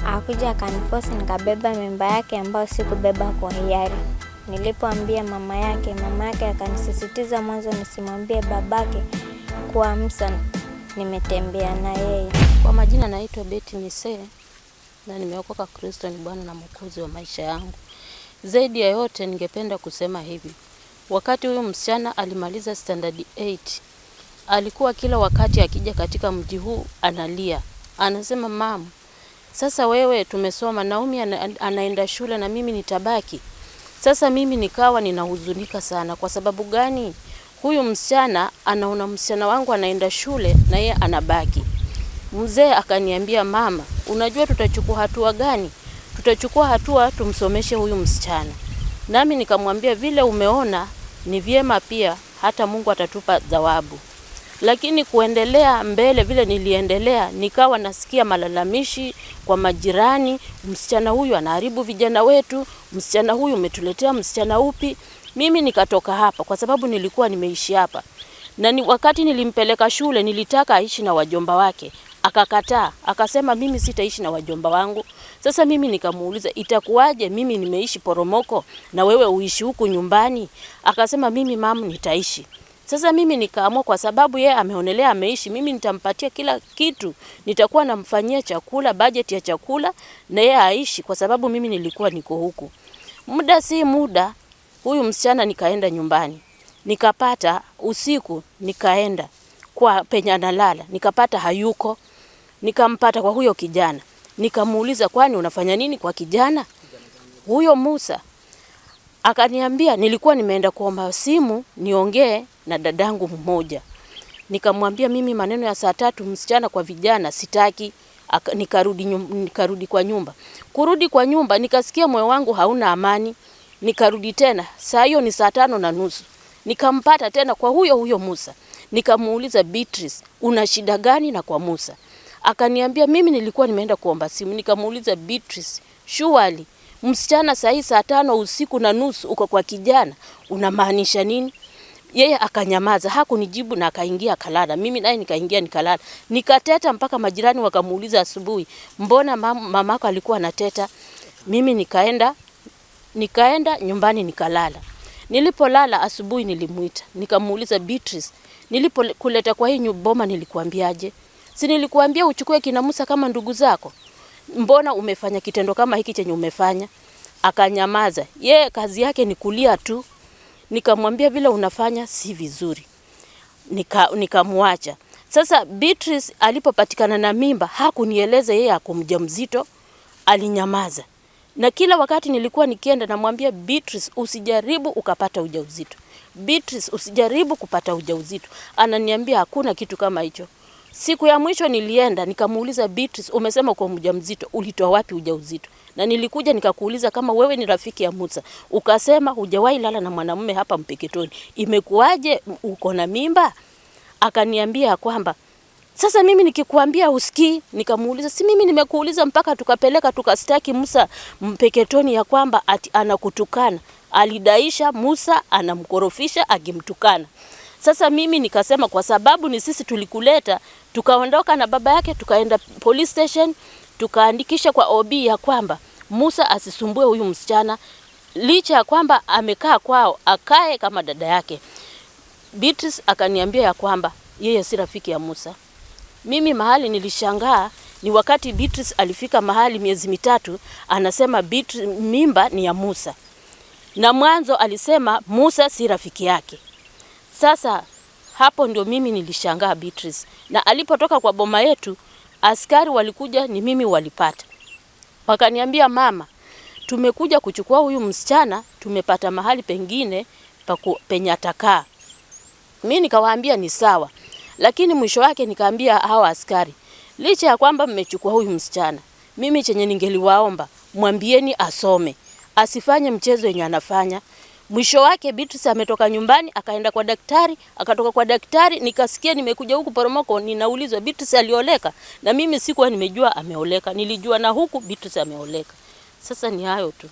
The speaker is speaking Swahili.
Akakuja akaniforce nikabeba mimba yake ambayo sikubeba kwa hiari. Nilipoambia mama yake akanisisitiza mwanzo nisimwambie babake kuwa Musa nimetembea na yeye. Kwa majina naitwa Betty Mise na nimeokoka. Kristo ni Bwana na Mwokozi wa maisha yangu. Zaidi ya yote ningependa kusema hivi. Wakati huyu msichana alimaliza standard 8, alikuwa kila wakati akija katika mji huu analia. Anasema, "Mam, sasa wewe tumesoma, Naomi anaenda shule na mimi nitabaki." Sasa mimi nikawa ninahuzunika sana. Kwa sababu gani? Huyu msichana anaona msichana wangu anaenda shule na yeye anabaki. Mzee akaniambia, "Mama, unajua tutachukua hatua gani? Tutachukua hatua tumsomeshe huyu msichana." Nami nikamwambia, "Vile umeona ni vyema pia, hata Mungu atatupa thawabu." Lakini kuendelea mbele, vile niliendelea, nikawa nasikia malalamishi kwa majirani, msichana huyu anaharibu vijana wetu, msichana huyu umetuletea msichana upi? Mimi nikatoka hapa kwa sababu nilikuwa nimeishi hapa. Na wakati nilimpeleka shule nilitaka aishi na wajomba wake. Akakataa, akasema mimi sitaishi na wajomba wangu. Sasa mimi nikamuuliza, itakuwaje mimi nimeishi Poromoko na wewe uishi huku nyumbani? Akasema mimi mamu nitaishi. Sasa mimi nikaamua kwa sababu yeye ameonelea ameishi, mimi nitampatia kila kitu. Nitakuwa namfanyia chakula, budget ya chakula na yeye aishi kwa sababu mimi nilikuwa niko huku. Muda si muda, huyu msichana nikaenda nyumbani. Nikapata usiku, nikaenda kwa penye analala, nikapata hayuko. Nikampata kwa huyo kijana. Nikamuuliza, kwani unafanya nini kwa kijana? Huyo Musa. Akaniambia nilikuwa nimeenda kuomba simu niongee na dadangu mmoja. Nikamwambia mimi maneno ya saa 3 msichana kwa vijana sitaki. Nikarudi kwa nyumba. Kurudi kwa nyumba nikasikia moyo wangu hauna amani. Nikarudi tena saa hiyo ni saa 5:30. Nikampata tena kwa huyo huyo Musa. Nikamuuliza, Beatrice, una shida gani na kwa Musa? Akaniambia mimi nilikuwa nimeenda kuomba simu. Nikamuuliza, Beatrice, surely msichana saa hii saa 5 usiku na nusu uko kwa kijana, unamaanisha nini? Yeye akanyamaza, hakunijibu na akaingia akalala. Mimi naye nikaingia nikalala. Nikateta mpaka majirani wakamuuliza asubuhi, mbona mamako alikuwa anateta? Mimi nikaenda nyumbani nikalala. Nilipolala asubuhi nilimuita. Nikamuuliza, Beatrice, nilipokuleta kwa hii boma nilikuambiaje? Si nilikuambia uchukue kina Musa kama ndugu zako? Mbona umefanya kitendo kama hiki chenye umefanya? Akanyamaza. Yeye kazi yake ni kulia tu. Nikamwambia vile unafanya si vizuri. Nikamwacha. Sasa Beatrice alipopatikana na mimba hakunieleza yeye ako mjamzito, alinyamaza. Na kila wakati nilikuwa nikienda namwambia Beatrice, usijaribu ukapata ujauzito. Beatrice, usijaribu kupata ujauzito. Ananiambia hakuna kitu kama hicho. Siku ya mwisho nilienda nikamuuliza Beatrice, umesema uko mjamzito, ulitoa wapi ujauzito? Na nilikuja nikakuuliza kama wewe ni rafiki ya Musa, ukasema hujawahi lala na mwanamume hapa Mpeketoni. Imekuwaje uko na mimba? Akaniambia kwamba sasa mimi nikikuambia usikii. Nikamuuliza, si mimi nimekuuliza mpaka tukapeleka tukastaki Musa Mpeketoni ya kwamba ati anakutukana. Alidaisha Musa anamkorofisha akimtukana. Sasa mimi nikasema kwa sababu ni sisi tulikuleta, tukaondoka na baba yake tukaenda police station, tukaandikisha kwa OB ya kwamba Musa asisumbue huyu msichana, licha ya kwamba amekaa kwao akae kama dada yake. Beatrice akaniambia ya kwamba yeye si rafiki ya Musa. Mimi mahali nilishangaa ni wakati Beatrice alifika mahali miezi 3 anasema Beatrice mimba ni ya Musa. Na mwanzo alisema Musa si rafiki yake. Sasa hapo ndio mimi nilishangaa Beatrice. Na alipotoka kwa boma yetu, askari walikuja, ni mimi walipata. Wakaniambia, mama, tumekuja kuchukua huyu msichana, tumepata mahali pengine penye atakaa. Mimi nikawaambia ni sawa. Lakini mwisho wake nikaambia hawa askari, licha ya kwamba mmechukua huyu msichana, mimi chenye ningeliwaomba, mwambieni asome, asifanye mchezo yenye anafanya. Mwisho wake Beatrice ametoka nyumbani akaenda kwa daktari, akatoka kwa daktari nikasikia nimekuja huku Poromoko ninaulizwa Beatrice alioleka, na mimi sikuwa nimejua ameoleka, nilijua na huku Beatrice ameoleka. Sasa ni hayo tu.